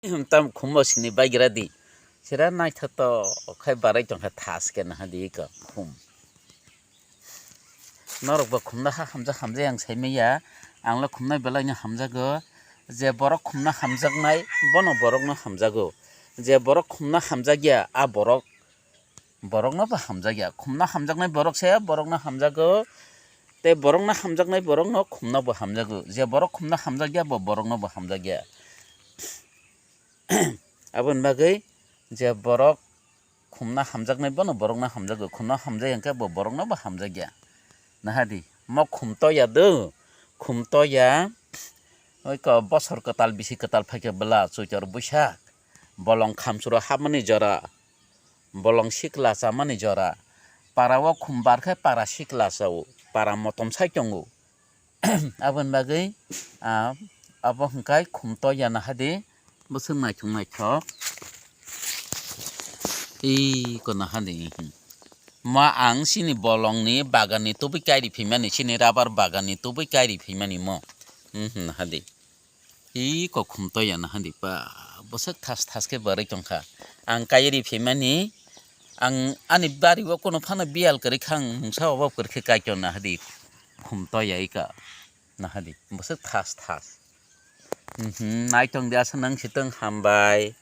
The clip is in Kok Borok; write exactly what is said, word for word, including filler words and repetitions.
Tam khumbo sini baigra di. Sira naithotok khai barai tongkha thas khe naha di ka khum. Norok bo khumna ha hamjak hamjak ang sai maya. Ang le khumnai belai no hamjago. Je borok khumna hamjaknai, bono borok no hamjago. Je borok khumna hamjakya, a borok borok no bo hamjakya. Khumna hamjaknai borok se borok no hamjago. Tei borok no hamjaknai borok no khumna bo hamjago. Je borok khumna hamjakya, bo borok no bo hamjakya. Aboni bagwi je borok khumna hamjaknai bono borokno hamjago, khumna hamjak hwnkhe bo borokno bo hamjakya. Naha di, mo khum toya do, khum toya, oi ko bosor kwtal bisi kwtal phaikhe bwla Chwitor Buisak, bolong khamsuro hapmani jora, bolong sikla chamani jora, para o khum bar khe para sikla chao, para motom sai tongo. Aboni bagwi, ah, abo hwnkhe khum toya naha di, bwswk naithok naithok. Iko naha di, hmm. Ma ang chini bolongni baganni tubui kairi phimani, chini rabar baganni tubui kairi phimani mo. Hmm, naha di. Iko khum toya naha di, ba, bwswk thas thas khe barwi tongkha. Ang kairi phimani, ang ani bari o kono phano biyal kwrwi kha, ang mungsa obo kwrwi khe kaikha naha di. Khum toya ika. Naha di, bwswk thas thas. Mhm, naitong di asa nang sitwng hambai.